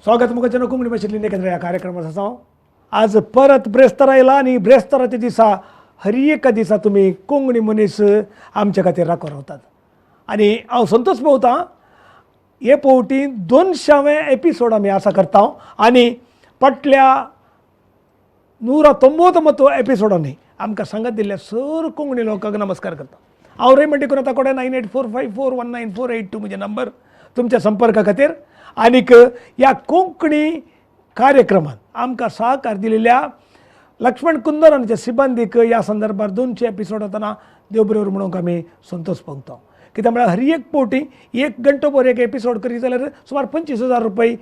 स्वागत मुखाच्या कोंकणी भाशेंतली एकत्र ह्या कार्यक्रमात आसा हांव. आज परत ब्रेस्तार आयला आनी ब्रेस्ताराच्या दिसा हर एका दिसा तुमी कोंकणी मनीस आमच्या खातीर राखून रावतात आनी हांव संतोष पावतां. हे फावटी 200वें एपिसोड आमी आसा करता आनी फाटल्या 199 एपिसोडांनी आमकां सांगत दिल्ल्या सर कोंकणी लोकांक नमस्कार करता. हांव रेमंड डिकुन्हा कोडे 9845419482 म्हजें नंबर तुमच्या संपर्का खातीर. आनीक ह्या कोंकणी कार्यक्रमात आमकां सहकार दिलेल्या लक्ष्मण कुंदर आमच्या सिबंदीक ह्या संदर्भार 200 एपिसोड वतना देव बरें म्हणूंक आमी संतोष पावता. कित्याक म्हळ्यार हर एक फावटी एक घंटो भर एक एपिसोड करीत जाल्यार सुमार 25,000 रुपये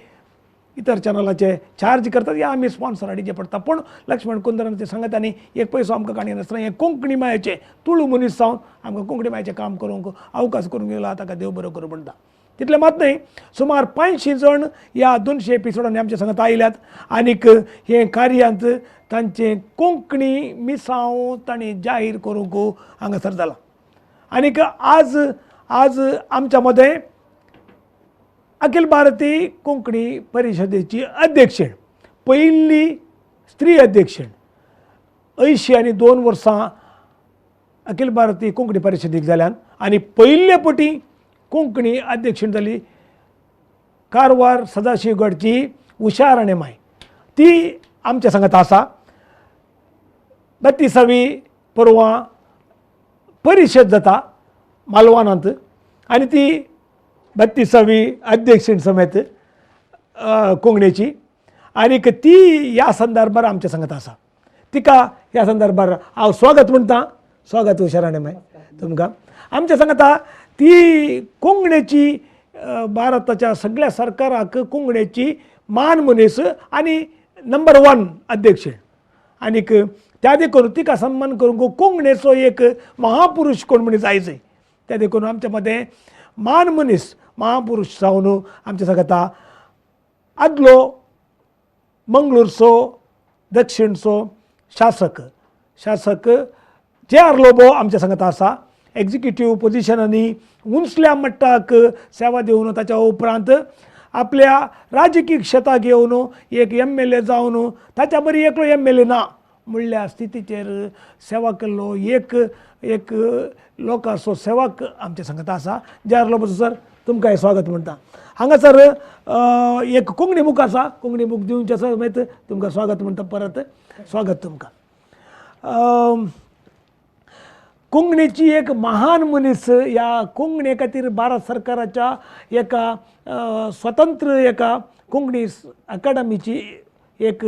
इतर चॅनलाचे चार्ज करतात या आमी स्पॉन्सर हाडीचे पडटा. पूण लक्ष्मण कुंदरांचे सांगत आनी एक पयसो आमकां काणी नासतना हें कोंकणी मायेचें तुळू मनीस जावन आमकां कोंकणी मायेचें काम करूंक अवकाश करूंक गेला, ताका देव बरो करूं म्हणटा. तितलें मात न्हय, सुमार 500 जण ह्या 200 एपिसोडांनी आमच्या सांगत आयल्यात आनीक हे कार्यांत तांचें कोंकणी मिसांव तांणी जाहीर करूंक हांगासर जालां. आनीक आज आज आमच्या मदें अखिल भारतीय कोंकणी परिशदेची अध्यक्षण, पयली स्त्री अध्यक्षण, 82 वर्सां अखिल भारतीय कोंकणी परिशदेक जाल्यान आनी पयले पटी कोंकणी अध्यक्षण जाली कारवार सदाशिवगडची उषा राणे माय, ती आमच्या सांगत आसा. 32वी परवां परिशद जाता मालवानांत आनी ती 32वी अध्यक्षण समेत कोंकणीची आनीक ती ह्या संदर्भार आमच्या सांगत आसा. तिका ह्या संदर्भार हांव स्वागत म्हणटा. स्वागत उषा राणे माय तुमकां आमच्या सांगता. ती कोंकणीची भारताच्या सगळ्या सरकाराक कोंकणीची मान मनीस आनी नंबर 1 अध्यक्ष आनीक त्या देखून तिका सन्मान करूंक कोंकणीचो एक महापुरुष कोण मनीस आयज त्या देखून आमच्या मदें मान मनीस महापुरुष जावन आमच्या सांगता आदलो मंगळूरचो दक्षिणचो शासक शासक जे आर लोबो आमच्या सांगता आसा. एग्जिक्युटीव पोजिशनांनी उंचल्या मट्टाक सेवा दिवन ताच्या उपरांत आपल्या राजकीय क्षेत्राक येवन एक MLA जावन ताच्या बरी एकलो MLA ना म्हणल्या स्थितीचेर सेवा केल्लो एक एक लोकांचो सेवक आमच्या सांगता आसा. जे आर लोबो सर तुमकां स्वागत म्हणटा. हांगासर एक कोंकणी बूक आसा, कोंकणी बूक दिवचे समेत तुमकां स्वागत म्हणटा. परत स्वागत तुमकां. कोंकणीची एक महान मनीस ह्या कोंकणी खातीर भारत सरकाराच्या एका स्वतंत्र एका कोंकणी अकादमीची एक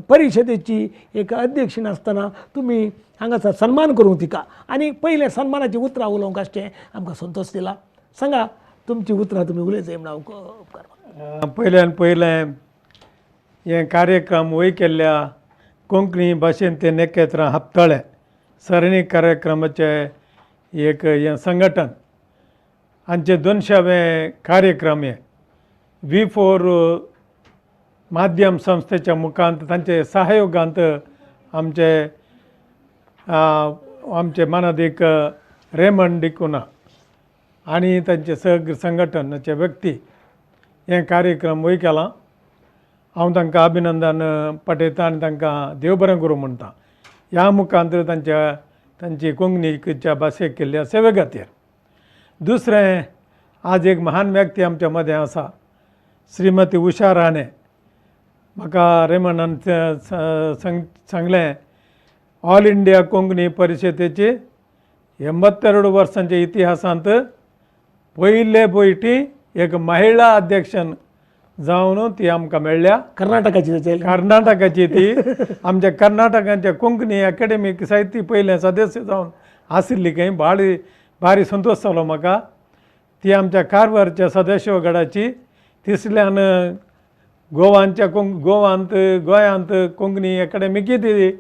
परिशदेची एक अध्यक्षण आसतना तुमी हांगासर सन्मान करूंक तिका आनी पयलें सन्मानाची उतरां उलोवंक आसचें आमकां संतोष दिला. सांगा तुमची उतरां तुमी उलयत म्हण हांव उपकार. पयल्यान पयलें हें कार्यक्रम वय केल्ल्या कोंकणी भाशेंतले नेकेत्रां हप्तळे सरणी कार्यक्रमाचें एक हें संघटन हांचे 200वें कार्यक्रम हे V4 माध्यम संस्थेच्या मुखांत तांचे सहयोगांत आमचे आमचे मानादीक रेमंड डिकुन्हा आनी तांचे सगळे संघटनाचे व्यक्ती हे कार्यक्रम वय केला. हांव तांकां अभिनंदन पाठयता आनी तांकां देव बरें करूं म्हणटा. ह्या मुखांत तांच्या तांची कोंकणीच्या भाशेक केल्ल्या सेवे खातीर. दुसरें, आज एक महान व्यक्ती आमच्या मदें आसा, श्रीमती उषा राणे. म्हाका रेमंडान सांगलें ऑल इंडिया कोंकणी परिशदेची 82 वर्सांच्या इतिहासांत पयले पयटी एक महिला अध्यक्षन जावन ती आमकां मेळ्ळ्या. कर्नाटकाची, कर्नाटकाची ती आमच्या कर्नाटकाच्या कोंकणी अकॅडमीक साहित्य पयलें सदस्य जावन आशिल्ली खंय. भारी भारी संतोश जालो म्हाका. ती आमच्या कारवारच्या सदस्य गडाची तिसल्यान गोवांच्या गोवांत गोंयांत कोंकणी अकॅडमिकी ती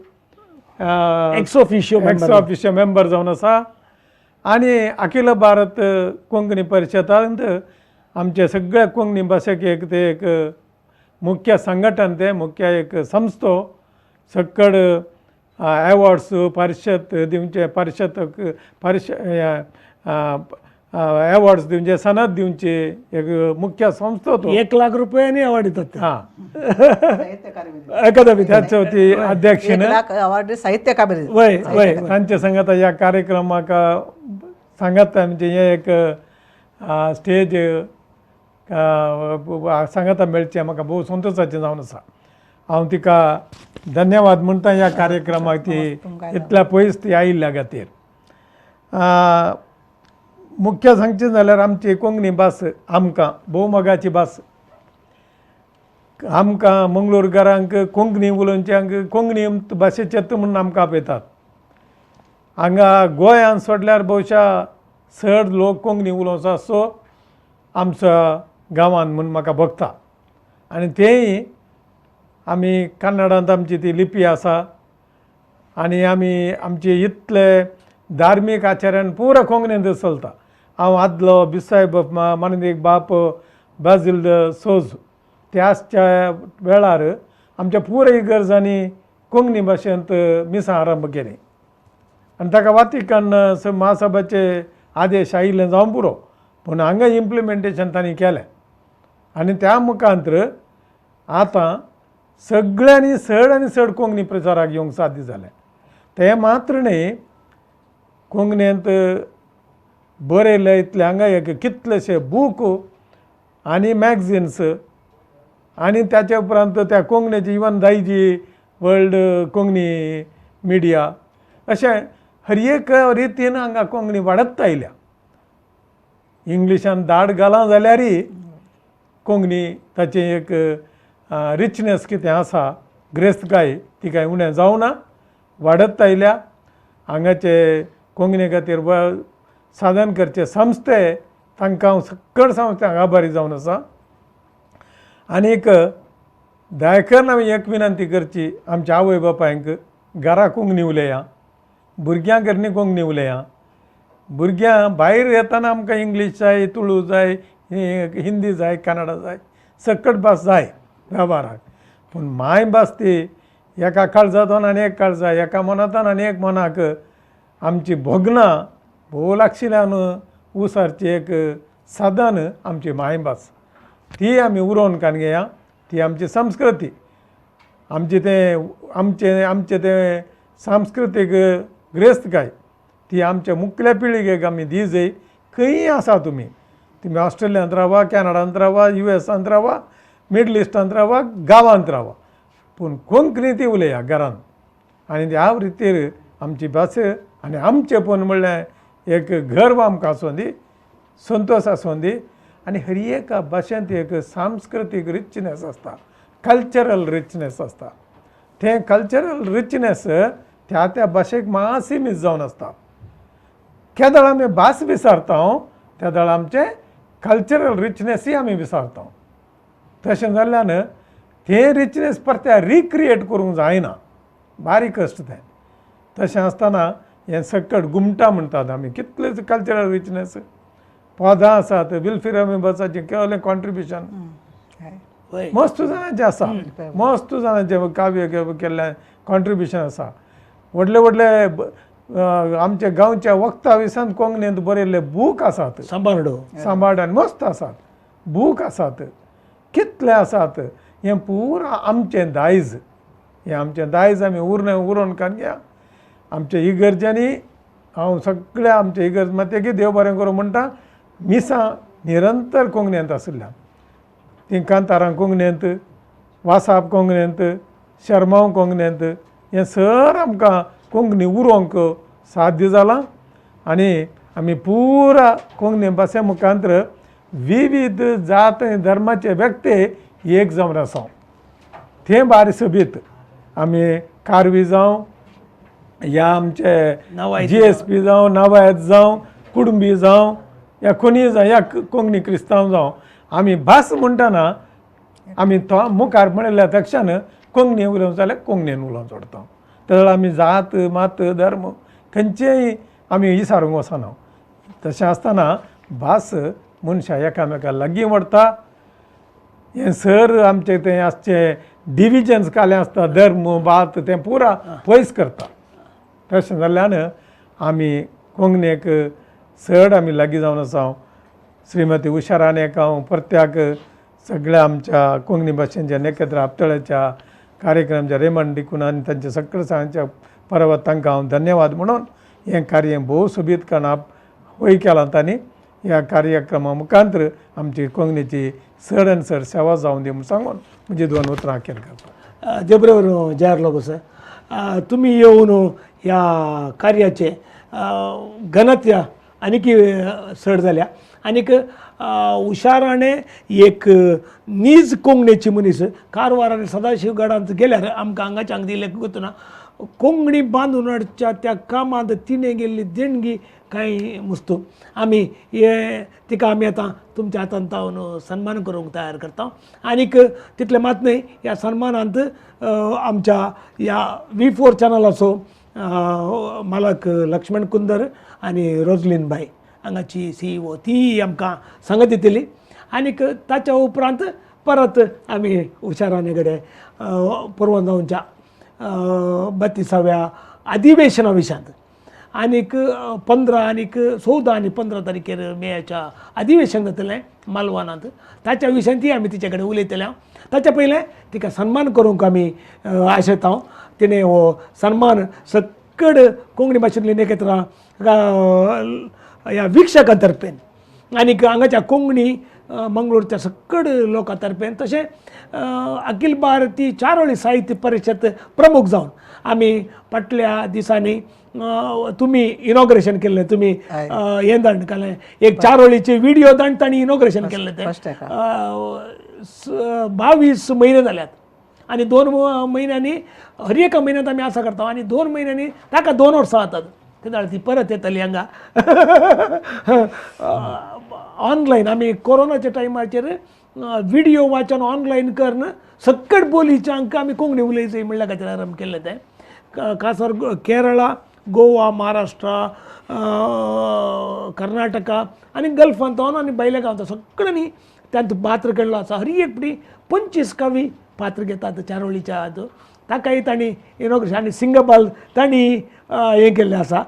ex officio ex officio member जावन आसा. आनी अखिल भारत कोंकणी परिशदांत आमचे सगळ्या कोंकणी भाशेक एक ते एक मुख्य संघटन, ते मुख्य एक संस्थो सक्कड एवॉर्ड्स परिशद दिवचे परिशद परिश एवॉर्ड्स दिवचे, सनद दिवचे एक मुख्य संस्था तो. 1 लाख रुपयांनी अवॉर्ड दितात ते. हां. साहित्य अकादमी. अकादमी. त्याच ती अध्यक्षीन 1 लाख अवॉर्ड साहित्य अकादमी. वय वय वय. तांचे संगत ह्या कार्यक्रमाक सांगात, म्हणजे हे एक स्टेज सांगाता मेळचें म्हाका भोव संतोशाचें जावन आसा. हांव तिका धन्यवाद म्हणटा ह्या कार्यक्रमाक ती इतल्या पयस ती आयिल्ल्या खातीर. मुख्य सांगचें जाल्यार आमची कोंकणी भास आमकां भोव मोगाची भास. आमकां मंगळूरकारांक कोंकणी उलोवच्यांक कोंकणी भाशेचेच म्हणून आमकां आपयतात. हांगा गोंयांत सोडल्यार भोवशा चड लोक कोंकणी उलोवचो आसचो आमच्या गांवांत म्हूण म्हाका भोगता. आनी तेंय आमी कन्नडांत आमची ती लिपी आसा आनी आमी आमचे इतले धार्मीक आचरण पुरो कोंकणींत चलता. हांव आदलो बिसायब मानदीक बाप बाजील सोज त्याच्या वेळार आमच्या पुराय इगर्जांनी कोंकणी भाशेंत मिसां आरंभ केली आनी ताका वातिकन महासभाचे आदेश आयिल्ले जावं पुरो, पूण हांगा इम्प्लिमेंटेशन तांणी केलें आनी त्या मुखांत्र आतां सगळ्यांनी चड आनी चड कोंकणी प्रचाराक येवंक साध्य जालें. तें मात्र न्ही, कोंकणींत बरयले इतले हांगा एक कितलेशे बूक आनी मॅगझिन्स आनी त्याच्या उपरांत त्या कोंकणीची इवन दायजी वर्ल्ड कोंकणी मिडिया अशें हर एक रितीन हांगा कोंकणी वाडत आयल्या. इंग्लिशान दाड घालां जाल्यारय कोंकणी ताचें एक रिचनेस कितें आसा, ग्रेस्तकाय ती कांय उणें जावना, वाडत आयल्या. हांगाचे कोंकणी खातीर साधन करचे संस्थे तांकां हांव सकळ संस्थांक आभारी जावन आसा. आनीक दयाकरून हांवें एक विनंती करची आमच्या आवय बापायंक, घरा कोंकणी उलया, भुरग्यां घरनी कोंकणी उलया. भुरग्यां भायर येतना आमकां इंग्लीश जाय, तुळू जाय, हिंदी जाय, कन्नडा जाय, सकट भास जाय वेव्हाराक, पूण मायभास ती एका काळजांतून आनी एक काळजा, एका मनांतून आनी एक मनाक आमची भोगणां भोव लागशिल्ल्यान उसारची एक साधन आमची मायभास, ती आमी उरोवन कान घेया. ती आमची संस्कृती, आमचें तें आमचें आमचें तें सांस्कृतीक ग्रेस्तकाय ती आमच्या मुखल्या पिळगेक आमी दी जाय. खंयी आसा तुमी, तुमी ऑस्ट्रेलियांत रावा, कॅनडांत रावा, युएसांत रावा, मिडल इस्टांत रावा, गांवांत रावा, पूण कोंकणी ती उलया घरांत. आनी त्या रितीर आमची भास आनी आमचेपण म्हणल्यार एक गर्व आमकां आसूं दी, संतोश आसूं दी. आनी हर एका भाशेंत एक सांस्कृतीक रिचनेस आसता, कल्चरल रिचनेस आसता. तें कल्चरल रिचनेस त्या त्या भाशेक मातशी मीस जावन आसता. केदळ आमी भास विसरता तेदळ आमचें कल्चरल रिचनेसूय आमी विसरता. तशें जाल्ल्यान तें रिचनेस परते रिक्रिएट करूंक जायना, बारीक कश्ट तें. तशें आसतना हें सकट घुमटां म्हणटात आमी, कितलेच कल्चरल रिचनेस पदां आसात. विल्फ्रेड बसाचें केवलें कॉन्ट्रिब्युशन मस्त जाणांचें आसा, मस्त जाणांचें काव्य केल्लें कॉन्ट्रिब्युशन आसा. व्हडले व्हडले आमच्या गांवच्या वखदां विसान कोंकणींत बरयल्ले बूक आसात, सांबार्डो सांबार्डो आनी मस्त आसात बूक आसात, कितले आसात. हें पुरा आमचें दायज, हें आमचें दायज आमी उरन उरोवन कान घेया. आमच्या इगर्जांनी हांव सगळ्या आमच्या इगर्ज मातयेकी देव बरें करूं म्हणटा, मिसां निरंतर कोंकणींत आशिल्ल्यान तीं कांतारां कोंकणींत, वासाप कोंकणींत, शर्मांव कोंकणींत, हें सर आमकां कोंकणी उरोवंक साध्य जालां. आनी आमी पुरा कोंकणी भाशे मुखांत्र विविध जात आनी धर्माचे व्यक्ती एक जावन आसा. तें बारी सोबीत आमी कारवी जावं या आमचे जी एस पी जावं, नवायत जावं, कुडुंबी जावं, या कोणीय जावं, या कोंकणी क्रिस्तांव जावं, आमी भास म्हणटना आमी तो मुखार म्हणिल्ल्या तक्षण कोंकणी उलोवंक जाल्यार कोंकणीन उलोवंक सोडटा. तर आमी जात मात धर्म खंयचेय आमी विसारूंक वचना. तशें आसतना भास मनशां एकामेका लागीं व्हरता. हें सर आमचें तें आसचें डिविजन्स कालें आसता, धर्म भात तें पुरा पयस करता. तशें जाल्ल्यान आमी कोंकणीक चड आमी लागीं जावन आसा. श्रीमती उषा राणेक हांव परत्याक सगळ्या आमच्या कोंकणी भाशेच्या नखेत्र आपतळ्याच्या कार्यक्रमच्या रेमंड डिकुना आनी तांच्या सगळ्या सांगच्या परवत तांकां हांव धन्यवाद म्हणून हें कार्य भोव सोबीत कारणान वय केलां तांणी. ह्या कार्यक्रमा मुखांतर आमची कोंकणीची चड आनी चड सेवा जावं दी म्हूण सांगून म्हजी दोन उतरां अखेर करता. देव जयार लोबो सर, तुमी येवन ह्या कार्याचे घनत्या आनीक चड जाल्या आनीक उषा राणे एक नीज कोंकणीची मनीस. कारवार आनी सदाशिव गडांत गेल्यार आमकां हांगाच्या हांगा दिलें ना कोंकणी बांदून हाडच्या त्या कामांत तिणें गेल्ली देणगी कांय मुस्तू आमी हे तिका आमी आतां तुमच्या हातान तावन सन्मान करूंक तयार करता. आनीक तितलें मात न्हय, ह्या सन्मानांत आमच्या ह्या V4 चॅनलाचो मालक लक्ष्मण कुंदर आनी रोजलीन बाय हांगाची CEO ती आमकां सांगत दितली. आनीक ताच्या उपरांत परत आमी उषा राणे कडेन पुरवंजावच्या 32व्या अधिवेशना विशयांत आनीक 15 आनीक 14 आनी 15 तारखेर मेयाच्या अधिवेशन जातलें मालवणांत, ताच्या विशयांत ती आमी तिचे कडेन उलयतले. ताच्या पयलें तिका सन्मान करूंक आमी आशेता. तिणें हो सन्मान सक्कड कोंकणी भाशेंतली नखेत्रां ह्या वीक्षकां तर्फेन आनीक हांगाच्या कोंकणी मंगळूरच्या सक्कड लोकां तर्फेन, तशें अखिल भारतीय चारोळी साहित्य परिशद प्रमुख जावन आमी फाटल्या दिसांनी तुमी इनॉग्रेशन केल्लें, तुमी हें दांड केलें, एक चारोळीचे व्हिडियो दांड तांणी इनॉग्रेशन केल्लें तें 22 म्हयने जाल्यात आनी 2 म्हयन्यांनी हर एका म्हयन्यांत आमी आसा करता आनी 2 म्हयन्यांनी ताका 2 वर्सां जातात तेन्ना ती परत येतली हांगा ऑनलायन. आमी कोरोनाच्या टायमाचेर व्हिडियो वाचन ऑनलायन करून सक्कड बोलीच्या अंक आमी कोंकणी उलयची म्हणल्या खातीर आरंभ केल्लें तें. खासर केरळा, गोवा, महाराष्ट्र, कर्नाटका आनी गल्फांत आनी भायल्या गांवांत सगळ्यांनी तांचो पात्र केल्लो आसा. हर एक पटी 25 कवी पात्र घेतात चारोळीच्या हातूंत, ताकाय तांणी इनॉग्रेशन आनी सिंगबाल तांणी हें केल्लें आसा.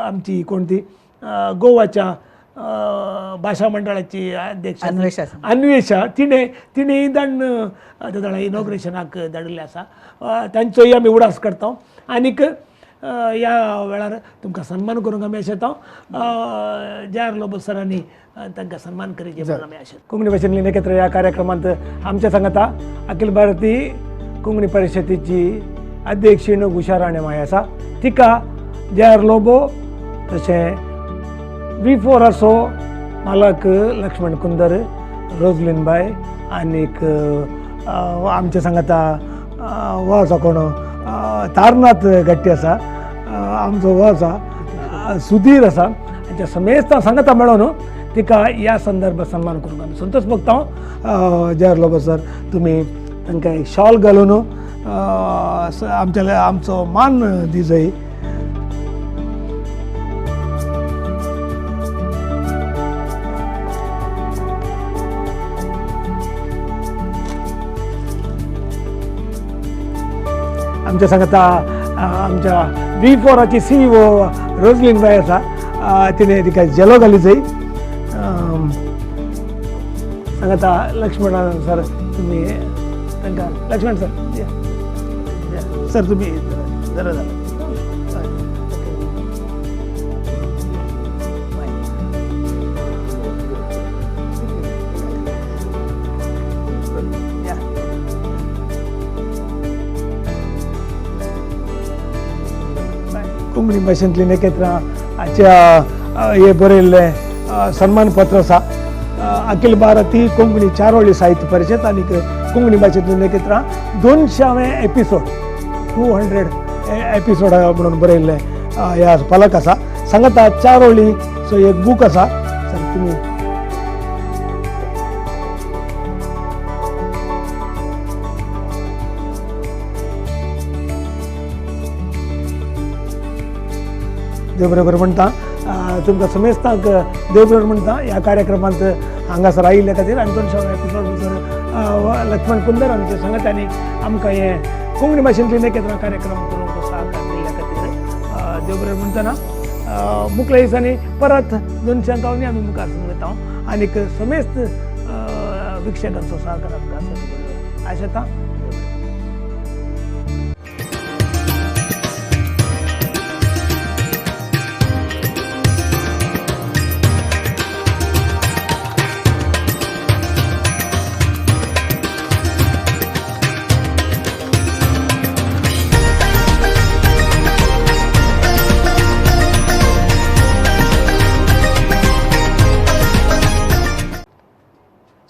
आमची कोण ती गोवाच्या भाशा मंडळाची अध्यक्ष अन्वेषा तिणें तिणें दाण इनॉग्रेशनाक धाडिल्लें आसा. तांचोय आमी उडास करता. आनीक ह्या वेळार तुमकां सन्मान करूंक आमी आशेता. जयार लोबो सरांनी तांकां सन्मान करीत म्हणून आमी आशेता. कोंकणी भाशेंतली नखेत्र ह्या कार्यक्रमांत आमच्या सांगाता अखिल भारतीय कोंकणी परिशदेची अध्यक्ष उषा राणे माय आसा. तिका जयार लोबो तशें V4 असो मालक लक्ष्मण कुंदर, रोजलीन बाय आनीक आमच्या सांगाता हो आसा कोण तारनाथ गट्टी आसा, आमचो हो आसा सुधीर आसा, हांच्या समेस्तां सांगाता मेळोन तिका ह्या संदर्भात सन्मान करूंक आमी संतोष भोगता. जयार लोबो सर, तुमी तांकां एक शॉल घालून आमच्या आमचो मान दिजय. आमच्या सांगाता आमच्या V4ची CEO Rosaline बाय आसा, तिणें तिका झेलो घाली जाय. सांगाता लक्ष्मण सर, तुमी तांकां लक्ष्मण सर सर तुमी जरा जालें. कोंकणी भाशेंतली नखेत्रां हाच्या हें बरयल्लें सन्मानपत्र आसा. अखिल भारतीय कोंकणी चारोळी साहित्य परिशद आनी कोंकणी भाशेंतली नखेत्रां 200वें एपिसोड 200 एपिसोड म्हणून बरयल्लें ह्या फलक आसा. सांगाता चारोळीचो एक बूक आसा. सर तुमी देव बरोबर म्हणटा तुमकां समेस्तांक देव बरोबर म्हणटा ह्या कार्यक्रमांत हांगासर आयिल्ल्या खातीर आनी 200 एपिसोड भितर लक्ष्मण कुंदर आमचे सांगात्यांनी आमकां हें कोंकणी भाशेंतली नखेत्रां कार्यक्रम करूंक सहकार दिल्ल्या खातीर देव बरोबर म्हणटना मुखल्या दिसांनी परत 200 गांवांनी आमी मुखार वता आनीक समेस्त विक्षकांचो सहकार आमकां आसा आशेता.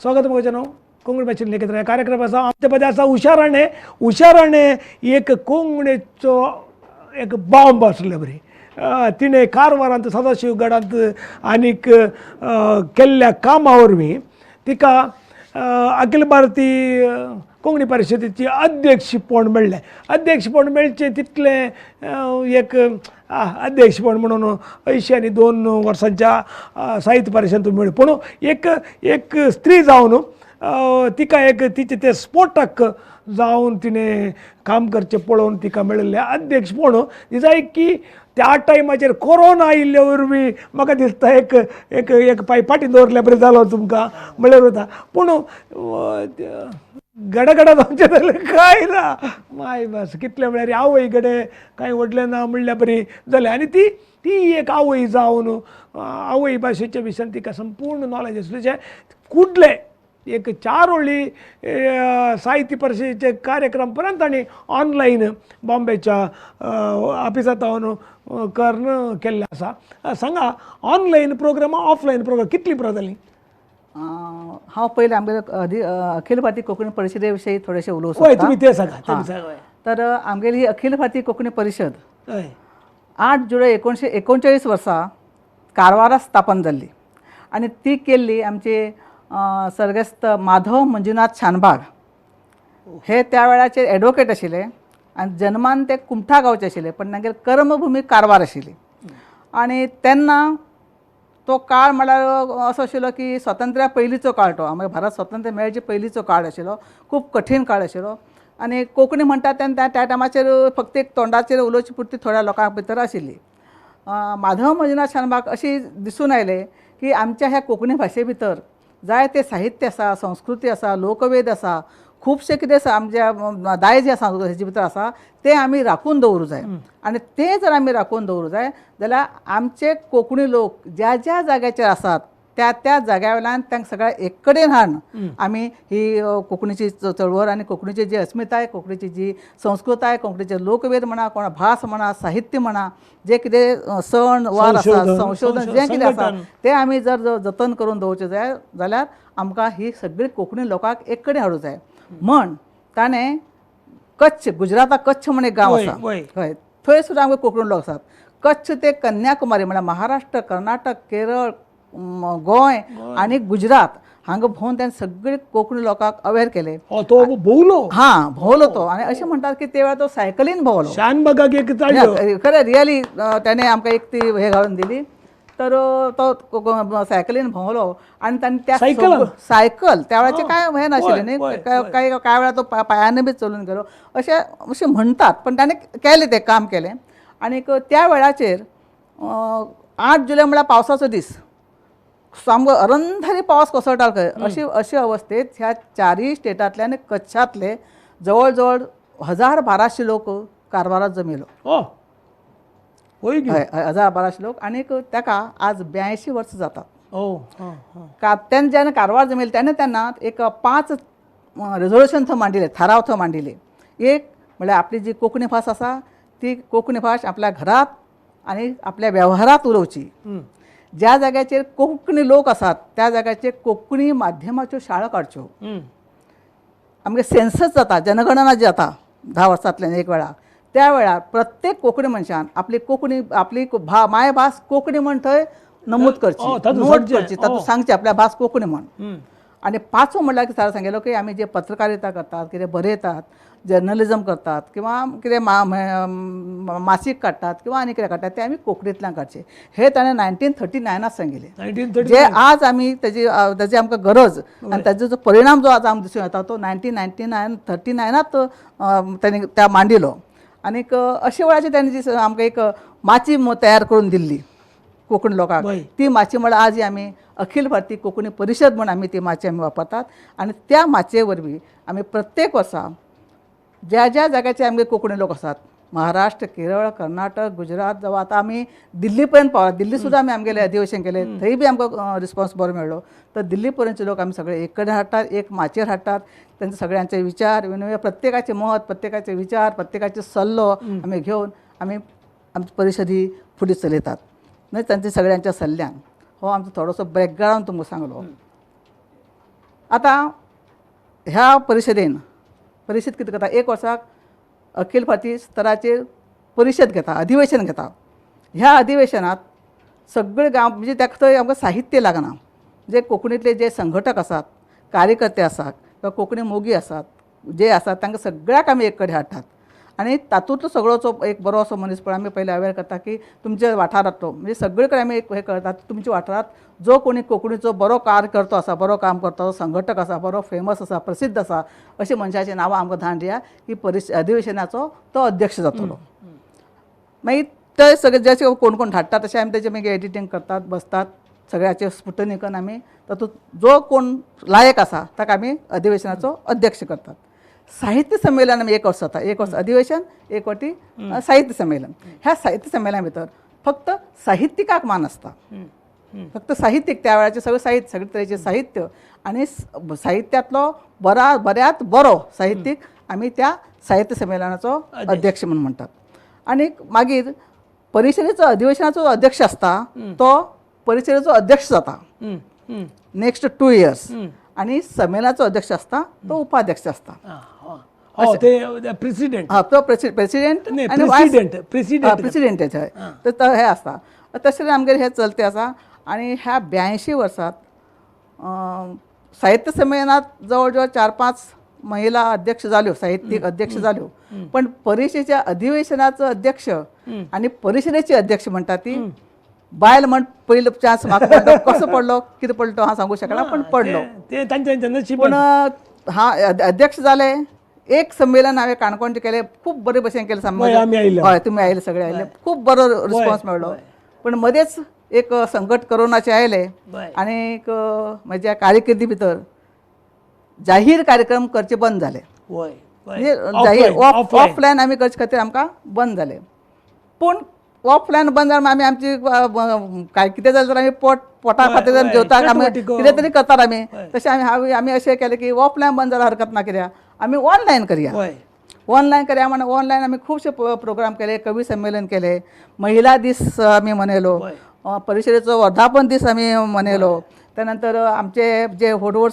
स्वागत भोजनो कोंकणी भाशेन लेखित ह्या कार्यक्रम आसा आमचे पदे आसा उषाराणे. उषाराणे एक कोंकणीचो एक बॉम्ब आसले बरी. तिणें कारवारांत सदाशिवगडांत आनीक केल्ल्या कामा वरवीं तिका अखिल भारतीय कोंकणी परिशदेची अध्यक्षपण मेळ्ळें. अध्यक्षपण मेळचें तितलें एक अध्यक्षपण म्हणून 80 आनी 2 वर्सांच्या साहित्य परिशदेंत मेळ्ळें. पूण एक एक स्त्री जावन तिका एक तिचे ते स्फोटक जावन तिणें काम करचें पळोवन तिका मेळिल्लें अध्यक्षपण. दिसाय की त्या टायमाचेर कोरोना आयिल्ले वरवीं म्हाका दिसता एक एक एक पांय फाटीं दवरल्या बरें जालो तुमकां म्हणल्यार वता. पूण गडगडा जावचें जाल्यार कांय ना माय बस कितलें म्हळ्यार आवय कडेन कांय व्हडलें ना म्हणल्या बरी जालें. आनी ती ती एक आवय जावन आवय भाशेच्या विशयान तिका संपूर्ण नॉलेज आसली. जें कुडलें एक 4 ओळी साहित्य परिशदेचे कार्यक्रम पर्यंत तांणी ऑनलायन बॉम्बेच्या ऑफिसांत करून केल्लें आसा. सांगा ऑनलायन प्रोग्राम ऑफलायन प्रोग्राम कितली पुरो जाली? हांव पयलें आमगेले अखिल भारतीय कोंकणी परिशदे विशयी थोडेशें उलोवंक सोदता. तुमी तें सांगा. तर आमगेली ही अखिल भारतीय कोंकणी परिशद 8 जुलय 1939 वर्सा कारवारा स्थापन जाल्ली आनी ती केल्ली आमचे सर्गेस्त माधव मंजुनाथ शानभाग हे त्या वेळाचेर एडवोकेट आशिल्ले आनी जन्मान ते कुमठा गांवचे आशिल्ले, पण तांगेली कर्मभुमी कारवार आशिल्ली. आनी तेन्ना तो काळ म्हळ्यार असो आशिल्लो की स्वातंत्र्या पयलींचो काळ, तो आमकां भारत स्वातंत्र्य मेळचे पयलींचो काळ आशिल्लो, खूब कठीण काळ आशिल्लो. आनी कोंकणी म्हणटा तेन्ना त्या टायमाचेर फक्त एक तोंडाचेर उलोवची पुरती थोड्या लोकां भितर आशिल्ली. माधव मंजुनाथ शानभाग अशी दिसून आयलें की आमच्या ह्या कोंकणी भाशे भितर जायते साहित्य आसा, संस्कृती आसा, लोकवेद आसा, खुबशें कितें आसा आमच्या दायज आसा हेजे भितर आसा, तें आमी राखून दवरूं जाय. आनी तें जर आमी राखून दवरूं जाय जाल्यार आमचे कोंकणी लोक ज्या ज्या जाग्याचेर आसात त्या त्या जाग्या वयल्यान तांकां सगळ्या एक कडेन हाडून आमी ही कोंकणीची चळवळ आनी कोंकणीची जी अस्मिताय, कोंकणीची जी संस्कृताय, कोंकणीचे लोकवेद म्हणा, कोणा भास म्हणा, साहित्य म्हणा, जे कितें सण वार आसा, संशोधन जें कितें आसा तें आमी जर जतन करून दवरचें जाय जाल्यार आमकां ही सगळी कोंकणी लोकांक एक कडेन हाडूं जाय. म्हण ताणें कच्छ, गुजराताक कच्छ म्हण एक गांव आसा, हय, थंय सुद्दां आमकां कोंकणी लोक आसात. कच्छ ते कन्याकुमारी म्हळ्यार महाराष्ट्र, कर्नाटक, केरळ, गोंय आनी गुजरात हांगा भोंवन ताणें सगळे कोंकणी लोकांक अवेर केले. तो भोंवलो, हां भोंवलो तो. आनी अशें म्हणटात की ते वेळार तो सायकलीन भोंवलो. शानबागाक एक खरें रियली ताणें आमकां एक ती हें घालून दिली. तर तो सायकलीन भोंवलो आनी ताणें त्या सायकल त्या वेळाचें कांय हें नाशिल्लें न्ही, कांय कांय वेळार तो पांयान बी चलून गेलो अशें अशें म्हणटात, पण ताणें केलें तें काम केलें. आनीक त्या वेळाचेर 8 जुलय म्हळ्यार पावसाचो दीस, सामको अरंधारी पावस कोसळटा खंय, अशी अशे अवस्थेत ह्या 4 स्टेटांतले आनी कच्छांतले जवळ जवळ 1000-1200 लोक कारवारात जमिलो. हय, 1000-1200 लोक. आनीक ताका आज 82 वर्सां जातात. तेन्ना जेन्ना कारवार जमिले तेन्ना तेन्ना एक 5 रेजोल्युशन थंय मांडिल्लें, थाराव थंय मांडिल्ले. एक म्हळ्यार आपली जी कोंकणी भास आसा ती कोंकणी भास आपल्या घरांत आनी आपल्या वेव्हारांत उलोवची. ज्या जाग्याचेर कोंकणी लोक आसात त्या जाग्याचेर कोंकणी माध्यमाच्यो शाळा काडच्यो. आमगे सेन्सस जाता, जनगणना जी जाता 10 वर्सांतल्यान एक वेळा, त्या वेळार प्रत्येक कोंकणी मनशान आपली कोंकणी, आपली मायभास कोंकणी म्हण थंय नमूद करची, नोट करची, तातूंत सांगची आपल्या भास कोंकणी म्हण. आनी 5वो म्हणल्यार सर सांगिल्लो की आमी जे पत्रकारिता करतात, कितें बरयतात, जर्नलिजम करतात किंवा कितें मासीक काडटात किंवा आनी कितें काडटात ते आमी कोंकणींतल्यान काडचे. हे ताणें 1939 सांगिल्लें. जे आज आमी तेजी ताजी आमकां गरज आनी ताजो जो परिणाम जो आज आमकां दिसून येता तो 1939 ताणें त्या मांडिलो. आनीक अशे वेळाचेर ताणें जी आमकां एक माची तयार करून दिल्ली. कोंकणी लोकांक. ती माची म्हळ्यार आज आमी अखिल भारतीय कोंकणी परिशद म्हूण आमी ती माची आमी वापरतात आनी त्या माचये वरवीं आमी प्रत्येक वर्सा ज्या ज्या जाग्याचे आमगे कोंकणी लोक आसात, महाराष्ट्र, केरळ, कर्नाटक, गुजरात, जावं आतां आमी दिल्ली पर्यंत पावला. दिल्ली सुद्दां आमी आमगेलें अधिवेशन केलें, थंय बी आमकां रिस्पॉन्स बरो मेळ्ळो. तर दिल्ली पर्यंतचे लोक आमी सगळे एक कडेन हाडटात, एक माचयेर हाडटात, तांचे सगळ्यांचे विचार विनिमय, प्रत्येकाचे मत, प्रत्येकाचे विचार, प्रत्येकाचे सल्लो आमी घेवन आमी आमची परिशद ही फुडें चलयतात. न्हय तांच्या सगळ्यांच्या सल्ल्यान. हो आमचो थोडोसो बॅकग्रावंड तुमकां सांगलो. आतां ह्या परिशदेन परिशद कितें करता, एक वर्साक अखिल भारतीय स्तराचेर परिशद घेता, अधिवेशन घेता. ह्या अधिवेशनात सगळे गांव म्हणजे ताका थंय आमकां साहित्य लागना, जे कोंकणींतले जे संघटक आसात, कार्यकर्ते आसात किंवा कोंकणी मोगी आसात, जे आसात तांकां सगळ्याक आमी एक कडेन हाडटात आनी तातूंतलो सगळो एक बरो असो मनीसपण आमी पयलीं अवेर करता की तुमच्या वाठारांतलो, म्हणजे सगळे कडेन आमी एक हें करतात, तुमच्या वाठारांत जो कोणी कोंकणीचो बरो कार्यकर्तो आसा, बरो काम करता, संघटक आसा, बरो फेमस आसा, प्रसिद्ध आसा, अशें मनशाचीं नांवां आमकां धाडून दिया की अधिवेशनाचो तो अध्यक्ष जातलो. मागीर ते सगळे जशे कोण कोण धाडटा तशें आमी तेजें मागीर एडिटींग करतात, बसतात, सगळ्याचें स्क्रुटनी करून आमी तातूंत जो कोण लायक आसा ताका आमी अधिवेशनाचो अध्यक्ष करतात. साहित्य संमेलन आमी एक वर्स जाता, एक वर्स अधिवेशन, एक वाटी साहित्य संमेलन. ह्या साहित्य संमेलना भितर फक्त साहित्यिकाक मान आसता, फक्त साहित्यीक, त्या वेळाचे सगळे साहित्य, सगळे तरेचे साहित्य आनी साहित्यांतलो बऱ्यात बरो साहित्यीक आमी त्या साहित्य संमेलनाचो अध्यक्ष म्हणून म्हणटात. आनी मागीर परिशदेचो अधिवेशनाचो अध्यक्ष आसता तो परिशदेचो अध्यक्ष जाता नेक्स्ट 2 इयर्स, आनी संमेलनाचो अध्यक्ष आसता तो उपाध्यक्ष आसता. ते प्रेसिडेंट, हा तो प्रेसिडेंट आणि प्रेसिडेंट तर हे आसता. तशें आमगेर हे चलते आसा. आनी ह्या 82 वर्सात साहित्य संमेलनात जवळ जवळ 4-5 महिला अध्यक्ष जाल्यो, साहित्यीक अध्यक्ष जाल्यो, पण परिशदेच्या अधिवेशनाचो अध्यक्ष आनी परिशदेचे अध्यक्ष म्हणटा ती बायल म्हण पयलो चान्स म्हाका पडलो. कसो पडलो, कितें पडलो तो हांव सांगू शकना, पण पडलो. पूण हा अध्यक्ष जाले. एक संमेलन हांवें काणकोणचें केलें, खूब बरे भशेन केलें. हय, तुमी आयले, सगळे आयले, खूब बरो रिस्पॉन्स मेळ्ळो. पण मदेंच एक संकट कोरोनाचें आयलें आनी म्हज्या कारकिर्दी भितर जाहीर कार्यक्रम करचे बंद जाले. म्हणजे जाहीर ऑफलायन आमी करचे खातीर आमकां बंद जाले. पूण ऑफलायन बंद जाल्यार आमी आमची काय कितें जालें तर आमी पोटा खातीर जेवतात, आमी कितें तरी करतात आमी. तशें आमी आमी अशें केलें की ऑफलायन बंद जाल्यार हरकत ना, कित्याक आमी ऑनलायन करया. ऑनलायन करया म्हण ऑनलायन आमी खुबशे प्रोग्राम केले, कवी संमेलन केले, महिला दीस आमी मनयलो, परिशदेचो वर्धापन दीस आमी मनयलो. त्यानंतर आमचे जे व्हड व्हड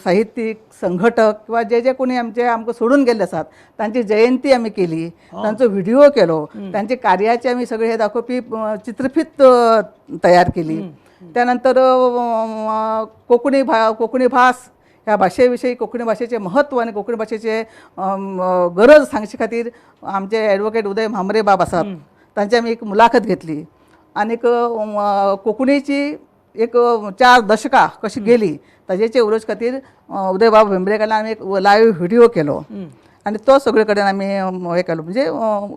साहित्यीक संघटक किंवा जे जे कोणी आमचे आमकां सोडून गेल्ले आसात तांची जयंती आमी केली, तांचो व्हिडिओ केलो, तांचे कार्याचे आमी सगळे हे दाखोवपी चित्रफीत तयार केली. त्यानंतर कोंकणी भास ह्या भाशे विशयी, कोंकणी भाशेचें म्हत्व आनी कोंकणी भाशेचें गरज सांगचे खातीर आमचे एडवोकेट उदय म्हांबरे बाब आसात तांची आमी एक मुलाखत घेतली. आनीक कोंकणीची एक 4 दशकां कशी गेली ताजेचे उलोवचे खातीर उदयबाब भेंब्रे कडल्यान आमी एक लायव्ह व्हिडिओ केलो आनी तो सगळे कडेन आमी हे केलो, म्हणजे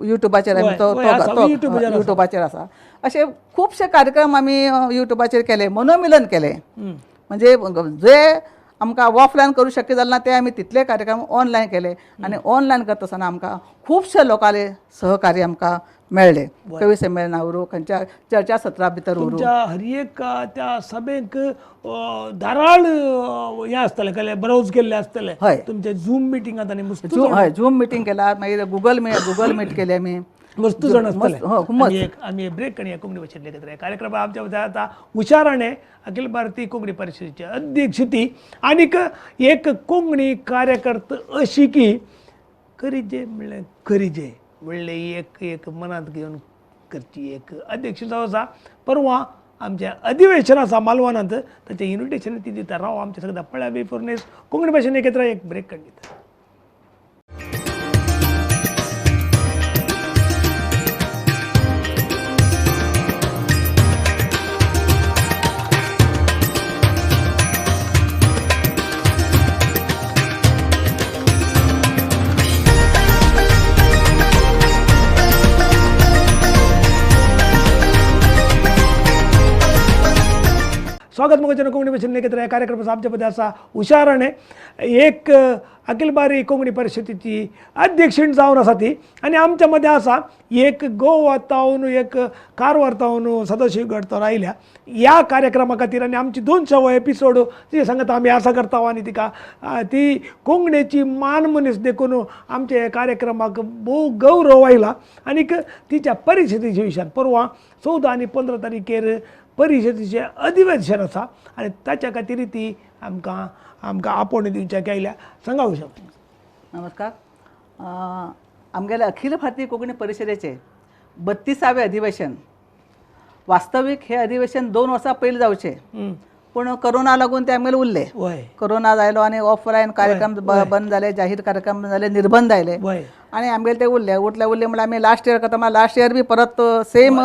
युट्यूबाचेर आमी तो युट्यूबाचेर आसा. अशे खुबशे कार्यक्रम आमी युट्यूबाचेर केले, मनोमिलन केले. म्हणजे जे आमकां ऑफलायन करूं शक्य जालें ना ते आमी तितले कार्यक्रम ऑनलायन केले. आनी ऑनलायन करता आसतना आमकां खुबशे लोकांले सहकार्य आमकां मेळ्ळें. कवी संमेलना उरूं, खंयच्या चर्चा सत्रा भितर उरूं, तुमच्या हर एक त्या सभेक धाराळ हें आसतलें, कळ्ळें, बरोवच केल्लें आसतलें. हय, तुमचे झूम मिटिंगांत आनी हय झूम मिटींग केला, मागीर गुगल मीट केले आमी, मस्त जाण आसतले. आमी ब्रेक आनी कोंकणी भाशेंतले एकत्र कार्यक्रम आमच्या आतां हुशाराणे अखिल भारतीय कोंकणी परिशदेचे अध्यक्ष ती आनीक एक कोंकणी कार्यकर्ता अशी की करीजे म्हणलें करीजे म्हणलें एक एक मनांत घेवन करची एक अध्यक्ष जावं आसा. परवां आमचें अधिवेशन आसा मालवणांत, ताचें इन्विटेशन ती दिता. राव आमच्या सगळ्या पळया बी फुर्नेस कोंकणी भाशेन एकत्र एक ब्रेक काडून दिता. स्वागत मुगो कोंकणी भाशेन एकत्र ह्या कार्यक्रमाचो आमच्या मदें आसा हुशाराणे एक अखिल भारतीय कोंकणी परिशदेची अध्यक्षीण जावन आसा ती आनी आमच्या मदें आसा एक गोवा तावन एक कारवार तावन सदाशिवगड तावन आयल्या ह्या कार्यक्रमा खातीर आनी आमची 200 एपिसोड तिचे सांगता आमी आसा करता आनी तिका ती कोंकणीची मान मनीस देखून आमच्या ह्या कार्यक्रमाक भोव गौरव आयला आनीक तिच्या परिशदेच्या विशयान परवा 14 आनी 15 तारखेर परिशदेचें अधिवेशन आसा आनी ताच्या खातीर ती आमकां आमकां आपोवणें दिवच्याक आयल्या. सांगा उशा. नमस्कार. आमगेले अखिल भारतीय कोंकणी परिशदेचे 32वें अधिवेशन, वास्तवीक हे अधिवेशन 2 वर्सां पयलीं जावचें, पूण कोरोना लागून ते आमगेले उरले. कोरोना जायलो आनी ऑफलायन कार्यक्रम बंद जाले, जाहीर कार्यक्रम बंद जाले, निर्बंध आयले आनी आमगेले ते उरले. उरले उरले म्हणल्यार आमी लास्ट इयर करता, लास्ट इयर बी परत same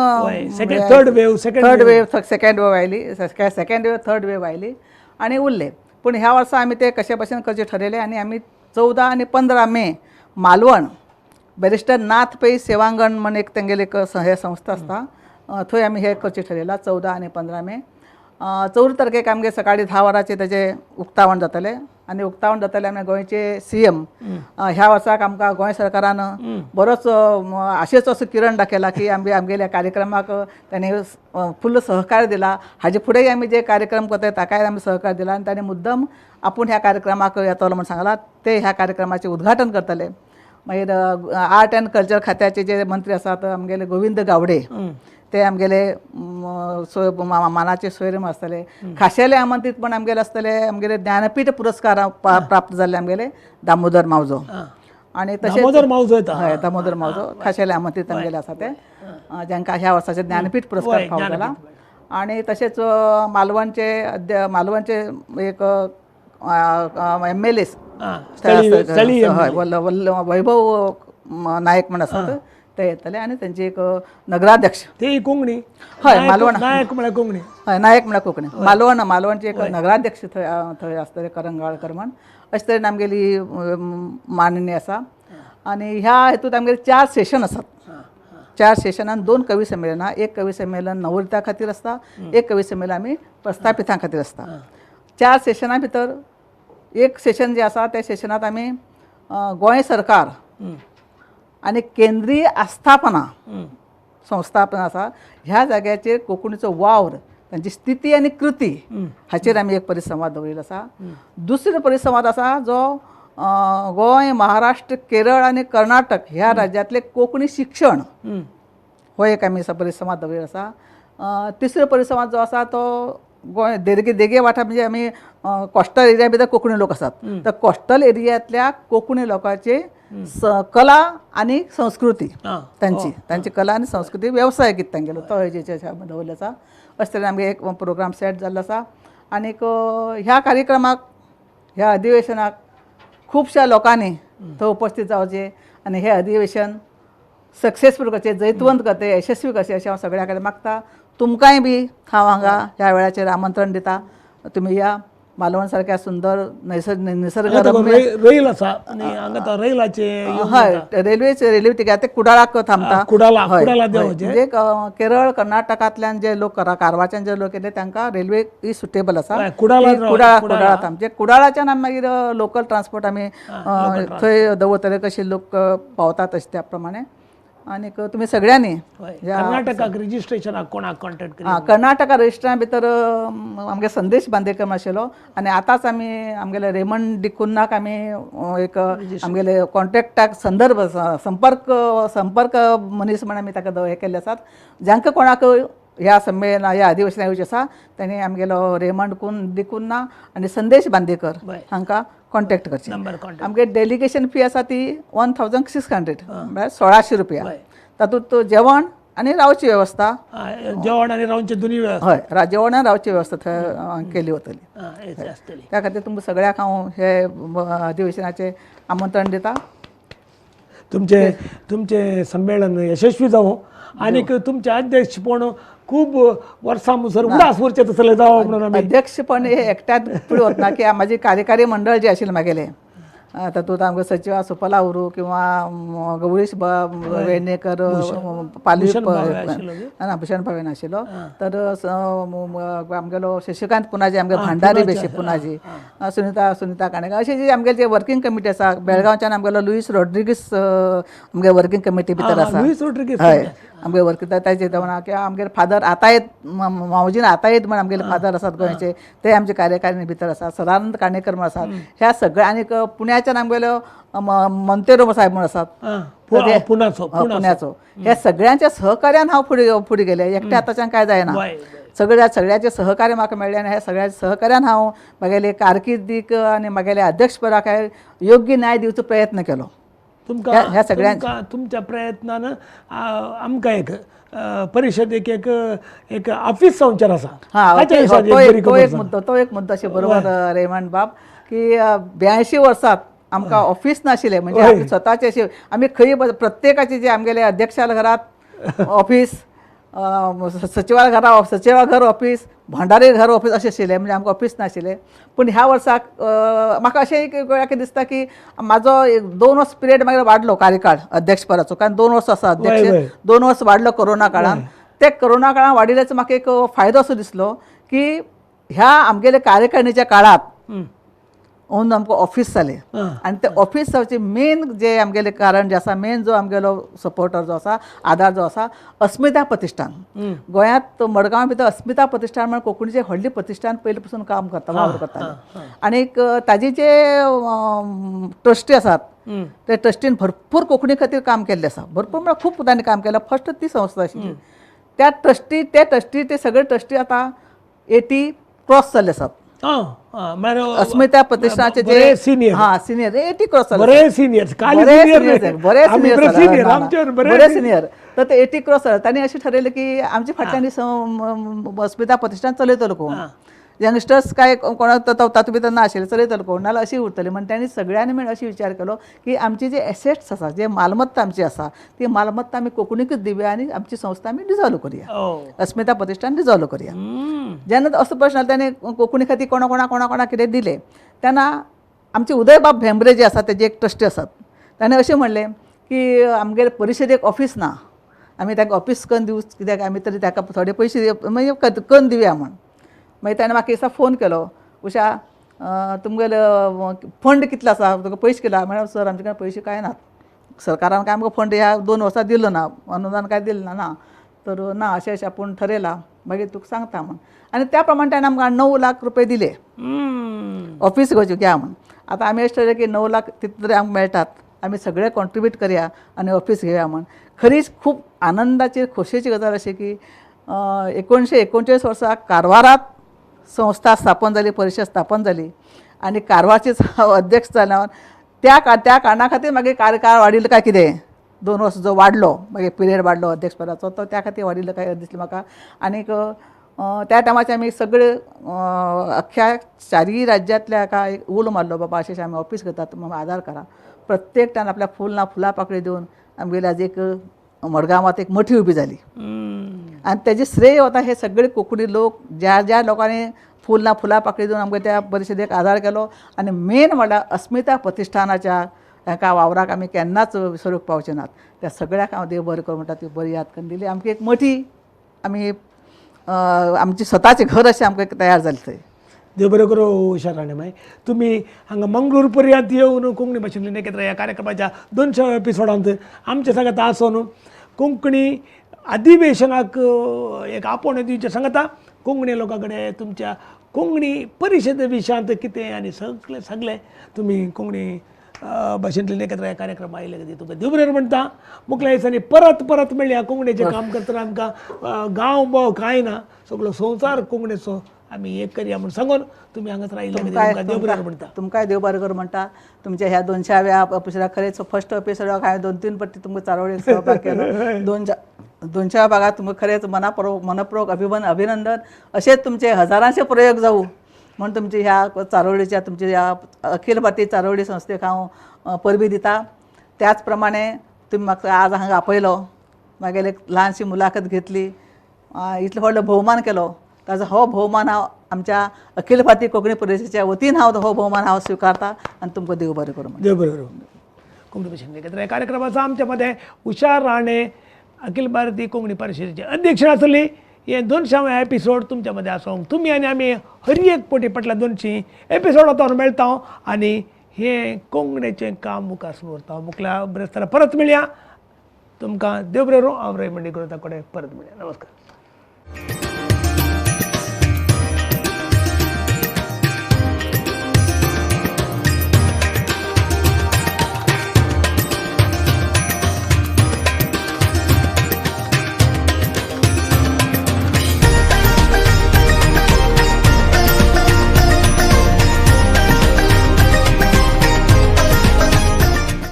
third wave third wave second wave आयली, सेकंड वेव थर्ड वेव आयली आनी उरले. पूण ह्या वर्सा आमी ते कशे भशेन करचे ठरयले आनी आमी 14 आनी 15 मे मालवण बॅरिस्टर नाथ पै सेवांगण म्हण एक तेंगेले एक हे संस्था आसता थंय आमी हे करचे ठरयला 14 आनी 15 मे. 14 तारखेक आमगे सकाळी 10 वरांचेर तेजें उक्तावण जातलें आनी उक्तावण जातलें आमी गोंयचे CM ह्या वर्साक आमकां गोंय सरकारान बरोच आशेचो असो किरण दाखयला की आमी आमगेल्या कार्यक्रमाक ताणें फुल्ल सहकार दिला. हाजे फुडेंय आमी जे कार्यक्रम करतात ताकाय आमी सहकार दिला आनी ताणें मुद्दम आपूण ह्या कार्यक्रमाक येतलो म्हूण सांगला. ते ह्या कार्यक्रमाचें उद्घाटन करतले. मागीर आर्ट अँड कल्चर खात्याचे जे मंत्री आसात आमगेले गोविंद गावडे ते आमगेले मानाचे सोयरे आसतले. खाशेले आमंत्रीत पण आमगेले आसतले आमगेले ज्ञानपीठ पुरस्कार प्राप्त जाल्ले आमगेले दामोदर मावजो आनी तशेंच दामोदर मावजो येता. हय, दामोदर मावजो खाशेले आमंत्रीत आमगेले आसा ते जांकां ह्या वर्साचे ज्ञानपीठ पुरस्कार फावो जाला. आनी तशेंच मालवणचे मालवणचे एक MLA हय वैभव नायक म्हण आसात ते येतले आनी तेंचे एक नगराध्यक्ष ते कोंकणी. हय, मालवण नायक म्हळ्यार कोंकणी. हय, नायक म्हळ्यार कोंकणी. मालवण मालवणचे एक नगराध्यक्ष थंय थंय आसतले करंगाळकर म्हण. अशे तरेन आमगेली मांडणी आसा आनी ह्या हेतूंत आमगेले 4 सेशन आसात. 4 सेशनान 2 कवी संमेलनां, एक कवी संमेलन नवोदितां खातीर आसता, एक कवी संमेलन आमी प्रस्थापितां खातीर आसता. 4 सेशनां भितर एक सेशन जें आसा त्या सेशनांत आमी गोंय सरकार आनी केंद्रीय आस्थापना संस्थापना आसा ह्या जाग्याचेर कोंकणीचो वावर, तांची स्थिती आनी कृती हाचेर आमी एक परिसंवाद दवरिल्लो आसा. दुसरो परिसंवाद आसा जो गोंय, महाराष्ट्र, केरळ आनी कर्नाटक ह्या राज्यांतले कोंकणी शिक्षण हो एक आमी परिसंवाद दवरिल्लो आसा. तिसरो परिसंवाद जो आसा तो गोंय देगे देगे वाठार म्हणजे आमी कोस्टल एरिया भितर कोंकणी लोक आसात तर कोस्टल एरियांतल्या कोंकणी लोकांचे कला आनी संस्कृती, तांची तांची कला आनी संस्कृती वेवसाय कितें तांगेलो तो हेजेर दवरिल्लो आसा. अशें तरेन आमगे एक प्रोग्राम सेट जाल्लो आसा आनीक ह्या कार्यक्रमाक ह्या अधिवेशनाक खुबश्या लोकांनी थंय उपस्थित जावचें आनी हें अधिवेशन सक्सेसफूल करचें, जैतवंत करचें, यशस्वी करचें अशें हांव सगळ्यां कडेन मागता. तुमकांय बी हांव हांगा ह्या वेळाचेर आमंत्रण दिता, तुमी या मालवण सारक्या सुंदर निसर्गरम्य रेल आसा आनी हांगा रेलाचे हय, रेल्वेचे रेल्वे तिकेट ते कुडाळाक थांबता. कुडाळा कुडाळा देंवचें म्हणजे केरळ कर्नाटकांतल्यान जे लोक कारवारच्यान जे लोक येले तांकां रेल्वे ही सुटेबल आसा. कुडाळा कुडाळा कुडाळा थांबचे. कुडाळाच्यान आमी मागीर लोकल ट्रान्सपोर्ट आमी थंय दवरतले कशे लोक पावतात तशें त्या प्रमाणे. आनीक तुमी सगळ्यांनी कर्नाटकाक रजिस्ट्रेशनाक कोणाक कॉन्टेक्ट? कर्नाटका रजिस्ट्रा भितर आमगे संदेश बांदेकर आशिल्लो आनी आतांच आमी आमगेले रेमंड डिकुन्नाक आमी एक आमगेले कॉन्टेक्टाक संदर्भ संपर्क संपर्क मनीस म्हण आमी ताका हे केल्ले आसात. जांकां कोणाक ह्या संमेलना ह्या अधिवेशनाक येवचें आसा तांणी आमगेलो रेमंड डिकुन्ना आनी संदेश बांदेकर हांकां कॉन्टेक्ट करचें. आमगे डेलिगेशन फी आसा ती 1600 म्हळ्यार 1600 रुपया. तातूंत जेवण आनी रावची वेवस्था, जेवण आनी रावची दोनूय वेवस्था, हय, जेवण आनी रावची वेवस्था थंय केली वतली. त्या खातीर तुमकां सगळ्यांक हांव हे अधिवेशनाचें आमंत्रण दिता. तुमचें तुमचें संमेलन यशस्वी जावं आनीक तुमचें अध्यक्षपण खूब वर्सां मुसर उडास उरचें तसलें जावं म्हणून. अध्यक्षपण हे एकट्यात फुडें वतना की म्हाजी कार्यकारी मंडळ जें आशिल्लें म्हागेलें तातूंत आमकां सचिव सुपला उरूं किंवा गौरीश वेर्णेकर, पालवी भूषण भावे आशिल्लो न्ही? ना, भूषण भावे नाशिल्लो. तर आमगेलो शशिकांत पुनाजी, आमगे भांडारी बेशी पुनाजी, सुनिता सुनिता काणेकर, अशे जे आमगेले जे वर्किंग कमिटी आसा. बेळगांवच्यान आमगेलो लुईस रॉड्रिगीस आमगे वर्किंग कमिटी भितर आसा. लुईस रॉड्रिगीस. हय, आमगे वर्किंग ताजे म्हणा किंवा आमगेले फादर आतायत, मावजीन आतायत म्हण आमगेले फादर आसात गोंयचे, ते आमचे कार्यकारिणी भितर आसा. सदानंद काणेकर म्हण आसात. ह्या सगळ्या आनीक पुण्याच्यान आमगेलो मंतेरो साहेब म्हण आसात. पुण्याचो. पुण्याचो. ह्या सगळ्यांच्या सहकार्यान हांव फुडें फुडें गेलें. एकट्या आतांच्यान काय जायना. सगळ्या सगळ्याचे सहकार्य म्हाका मेळ्ळें आनी ह्या सगळ्या सहकार्यान हांव म्हगेले कारकिर्दीक आनी म्हगेले अध्यक्षपदाक योग्य न्याय दिवचो प्रयत्न केलो. तुमकां ह्या सगळ्यांच्या तुमच्या प्रयत्नान आमकां एक परिशदेक एक एक ऑफिस संचार आसा. हा, तो एक मुद्दो, तो एक मुद्दो अशें बरोबर रेमंड बाब की 82 वर्सात आमकां ऑफिस नाशिल्लें. म्हणजे आमी स्वताचे अशें आमी खंय प्रत्येकाचे जे आमगेले अध्यक्षाल्या घरात ऑफिस, सचिवा घरा सचिवा घर ऑफिस, भांडारी घर ऑफिस अशें आशिल्लें. म्हणजे आमकां ऑफिस नाशिल्लें. पूण ह्या वर्साक म्हाका अशें एक वेळार दिसता की म्हाजो एक 2 वर्स पिरियड मागीर वाडलो कार्यकाळ अध्यक्षपदाचो, कारण 2 वर्स आसा अध्यक्ष, 2 वर्स वाडलो कोरोना काळान. ते कोरोना काळान वाडिल्ल्याचो म्हाका एक फायदो असो दिसलो की ह्या आमगेले कार्यकारिणीच्या काळांत ओन आमकां ऑफिस जालें. आनी ते ऑफिस जावचें मेन जे आमगेलें कारण जें आसा, मेन जो आमगेलो सपोर्टर जो आसा, आदार जो आसा, अस्मिता प्रतिश्ठान. गोंयांत मडगांव भितर अस्मिता प्रतिश्ठान म्हण कोंकणीचें व्हडलें प्रतिश्ठान पयलीं पसून काम करता, वावर करतालें. आनीक ताजे जे ट्रस्टी आसात ते ट्रस्टीन भरपूर कोंकणी खातीर काम केल्लें आसा. भरपूर म्हळ्यार खूब तांणी काम केलां. फर्स्ट ती संस्था आशिल्ली. त्या ट्रस्टी ते ट्रस्टी ते सगळे ट्रस्टी आतां 80 क्रॉस जाल्ले आसात. अस्मिता प्रतिष्ठानाचे जे सिनियर, हा सिनियर 80 क्रॉस, बरे सिनियर, बरे सिनियर, तर ते 80 क्रॉस. तांणी अशें ठरयलें की आमच्या फाटल्यान अस्मिता प्रतिष्ठान चलयतलो कोण, यंगस्टर्स काय कोणाक तातूंत भितर नाशिल्ले, चलयतलो कोण, नाल्यार अशी उरतली. म्हण तांणी सगळ्यांनी मेळून अशी विचार केलो की आमची जे एसेट्स आसा, जे मालमत्ता आमची आसा, ती मालमत्ता आमी कोंकणीकच दिवया आनी आमची संस्था आमी डिजॉल्व करुया, अस्मिता प्रतिष्ठान डिजॉल्व करुया. जेन्ना असो प्रश्न आलो ताणें कोंकणी खातीर कोणा कोणा कोणा कोणा कितें दिलें. तेन्ना आमचे उदयबाब भेंब्रे जे आसा तेजे एक ट्रस्टी आसात, ताणें अशें म्हणलें की आमगेले परिशदेक ऑफिस ना, आमी ताका ऑफिस करून दिवं कित्याक आमी तरी ताका थोडे पयशे म्हणजे करून दिवया म्हण. मागीर ताणें म्हाका दिसा फोन केलो, उशा तुमगेलो फंड कितलो आसा, तुका पयशे कितले आसा? म्हळ्यार सर आमचे कडेन पयशे कांय नात, सरकारान काय आमकां फंड ह्या 2 वर्सां दिलो ना, अनुदान काय दिलें ना, ना तर ना अशें अशें आपूण ठरयलां, मागीर तुका सांगता म्हण. आनी त्या प्रमाणे ताणें आमकां 9 लाख रुपये दिले ऑफिस घेवचें घ्या म्हण. आतां आमी अशें ठरयलें की 9 लाख तितले तरी आमकां मेळटात, आमी सगळे कॉन्ट्रिब्यूट करया आनी ऑफिस घेवया म्हण. खरीच खूब आनंदाची खोशयेची गजाल अशी की 1939 वर्सा कारवारात संस्था स्थापन जाली, परिशद स्थापन जाली आनी कारवारचेच हांव अध्यक्ष जाल्यार त्या त्या कारणा खातीर मागीर कार्यकाळ वाडिल्लो काय कितें, 2 वर्सां जो वाडलो मागीर पिरियड वाडलो अध्यक्षपदाचो, तो त्या खातीर वाडिल्लो काय दिसलें म्हाका. आनीक त्या टायमाचे आमी सगळे अख्ख्या 4 राज्यांतल्या हाका एक उलो मारलो, बाबा अशें अशें आमी ऑफिस करतात, तुमी आदार करा. प्रत्येकट्यान आपल्या फूल ना फुलां पाकळी दिवन आमगेली आज एक मडगांवांत एक मठी उबी जाली. आनी तेजें श्रेय वता हे सगळे कोंकणी लोक, ज्या ज्या लोकांनी फूल ना फुलां पाकळी दिवन आमकां त्या परिशदेक आदार केलो. आनी मेन म्हणल्यार अस्मिता प्रतिश्ठानाच्या हेका वावराक आमी केन्नाच विसरूंक पावचे नात. त्या सगळ्याक हांव देव बरें करूं म्हणटा, ती बरी याद करून दिली. आमकां एक मठी आमी आमची स्वताचें घर अशें आमकां तयार जालें थंय. देव बरें करूं उषा राणे माय, तुमी हांगा मंगळूर पर्यंत येवन कोंकणी भाशेंतल्यान एकत्र ह्या कार्यक्रमाच्या 200 एपिसोडांत आमच्या सांगात आसून कोंकणी अधिवेशनाक एक आपोवणें दिवचें सांगता. कोंकणी लोकां कडेन तुमच्या कोंकणी परिशदे विशयांत कितें आनी सगळें सगळें तुमी कोंकणी भाशेंतल्यान एकत्र ह्या कार्यक्रम आयले खातीर तुमकां देव बरें म्हणटा. मुखल्या दिसांनी परत परत मेळया. कोंकणीचें काम करतना आमकां गांव भोंव कांय ना, सगळो संवसार कोंकणीचो आमी एक करया म्हूण सांगून तुमी हांगासर आयिल्ले खातीर देव बरें म्हणटा. तुमकांय देव बरें करूं म्हणटा. तुमच्या ह्या 200व्या एपिसोडाक खरेंच फर्स्ट एपिसोडाक हांवें 2-3 पट्टी तुमकां चारोळी सहभाग केलो. 200व्या भागात तुमकां खरेंच मनपूर्वक अभिनंदन. अशेंच तुमचे हजारांचे प्रयोग जावं म्हूण तुमची ह्या चारोळीच्या तुमच्या ह्या अखिल भारतीय चारोळी संस्थेक हांव परबी दिता. त्याच प्रमाणे तुमी म्हाका आज हांगा आपयलो, मागीर एक ल्हानशी मुलाखत घेतली, इतलो व्हडलो भोवमान केलो, ताजो हो भोवमान हांव आमच्या अखिल भारतीय कोंकणी परिशदेच्या वतीन हांव हो भोवमान हांव स्विकारता आनी तुमकां देव बरें करूं म्हणटा. देव बरें करूं. कोंकणी भाशेन एकत्र ह्या कार्यक्रमाचो आमच्या मदें उषा राणे अखिल भारतीय कोंकणी परिशदेचे अध्यक्ष आसली. हे 200 एपिसोड तुमच्या मदें आसूंक तुमी आनी आमी हर एक पोटी फाटल्या 200 एपिसोड वता मेळटा आनी हें कोंकणीचें काम मुखार दवरता. मुखल्या ब्रेस्तारा परत मेळया. तुमकां देव बरें करूं. हांव रेमंड डिकुन्हा कडेन परत मेळया. नमस्कार.